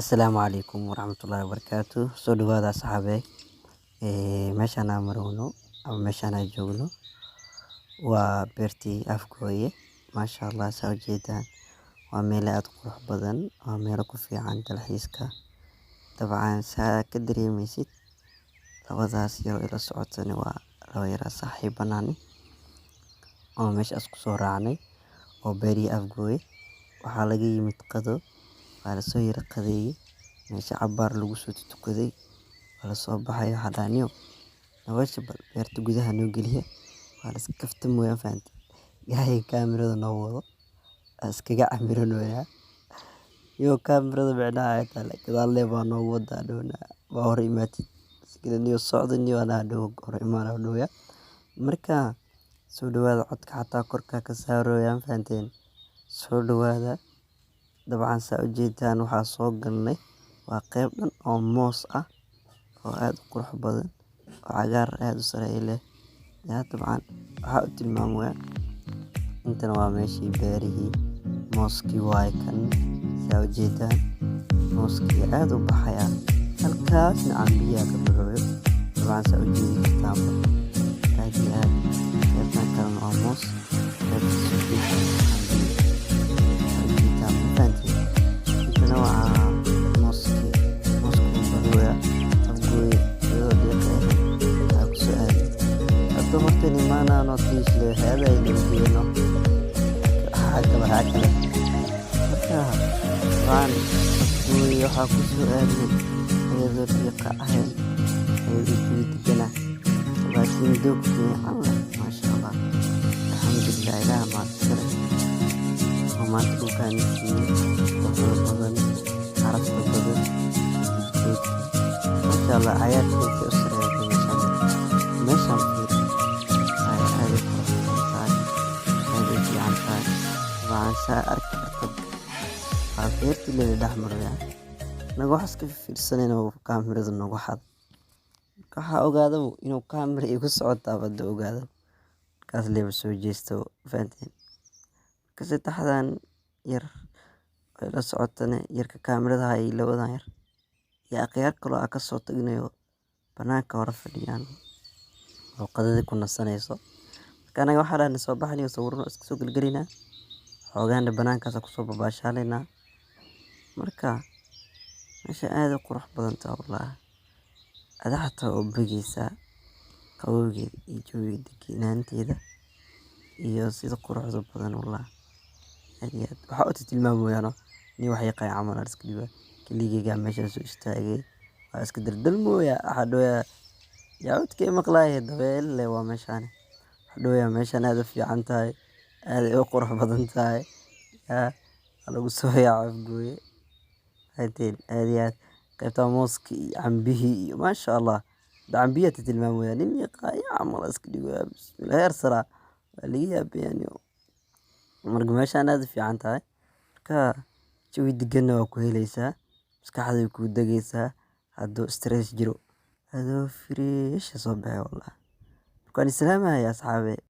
Asalaamu calaykum waraxmatullaahi wabarakaatu. Soo dhawaada asxaabe. Meeshaan aan marayno ama meeshaan aan joogno waa beertii Afgooye. Maasha Allah, saa ujeedaan, waa meel aad u qurux badan, waa meel ku fiican dalxiiska. Dabcan saa ka dareemeysid, labadaas yar oo ila socotana waa laba yar oo saaxiibo oo meeshaas ku soo raacnay oo beerihii Afgooye. Waxaa laga yimid qado, waa lasoo yara qadeeyay, meesha cabaar lagu soo tukaday, waa lasoo baxay. Waxaa dhahay, "Niyow, nolosha bal beerta gudaha noo geliya." Waa la iska kaftamooya, fahantay. Gaariga kaamirada noo wado iskaga camiranoyaa iyo kaamirada micnaha ay tahay gadaal baa noogu wadaa dhowna waa hor imaatid niyo socda niyo anaa dhow hor imaana dhowya. Marka soo dhawaada, codka xataa korka ka saarooya, fahanteen. Soo dhawaada. Dabcan saa ujeedaan, waxaa soo galnay waa qeyb dhan oo moos ah oo aad u qurux badan oo cagaar aad u sareeya leh. Yaa dabcan waxaa u tilmaamaya, intana waa meeshii beerihii mooskii waaye. Kan saa ujeedaan mooskii aad u baxaya, halkaasna cambiyaa ka baxooyo. Dabcan saa ujeedi kartaanba, aad iyo aad. Qeybtan kalena waa moos, qeybta soo saa ujeedaan, ma fahanteen. Intana waa mooskii, mooska wuu baxooyaa. Afgooye iyadoo dhiiqa ah aa kusoo aaday. Hadda horteen imaanaano tiish leh hay-ada ay geeno, waxaa kale, waxaa kale. Marka dabcan Afgooye waxaa kusoo aadnay iyadoo dhiiqa ahayn, iyadoo jawi degan ah, laakiin doog fiican leh. Maasha Allah, alxamdulilah, Ilaah mahad iska leh oo maanta dhulkaan siiyey quruxda badan, carafta badan, geedka. Maasha Allah, cagaarka intee u sareeya meeshaan. Meeshaan fiir, ay aad u qurux badan tahay, aad u fiican tahay. Dabcan saa arki karto, waa beertii la dhex maraya. Anaga wax iska fiirsanayna, kaamirada nagu xad. Marka waxaa ogaadaba inuu kaamira igu socoto, hada ogaado markaas leeba soo jeesto, fahanteen. Marka saddexdan yar oo ila socotana, yarka kaamirada haya iyo labadan yar iyo akhyaar kale oo aan kasoo tagnay oo banaanka hore fadhiyaan oo qadada ku nasanayso. Marka anaga waxaa dhahnay, soo baxnay, sawirro iska soo galgalaynaa, xoogaana banaankaas kusoo babaashaalaynaa. Marka meesha aad u qurux badan tahay wallahi, ada xataa waa u bogeysaa qabowgeeda iyo jawiga deganaanteeda iyo sida quruxda badan wallahi. Aad iyo aad waxaa u tilmaamayaa nin wax yaqaan camal aa iska dhigaa. Keligeyga meesha soo istaagay, waa iska daldalmooya. Waxaa dhahoyaa, yaa codkay maqlaaya, dabeel leh waa meeshaan. Waxaa dhahoyaa, meeshaan aad u fiican tahay, aad ay u qurux badan tahay, yaa lagu soo yaaco Afgooye, fahanteen. Aad iyo aad qaybta mooski iyo cambihii iyo maasha Allah. Cambihi aa tilmaamaya, nin yaqaan camal aa iska dhigoyaa. Bismillah, heer sare waa laga yaabayaa niyow. Marka meeshaan aad u fiican tahay. Marka jawi deganna waa ku heleysaa, maskaxda way kuu dageysaa. Hadduu stress jiro, adoo fresh soo baxay wallahi. Marka waan salaamaya asxaabe.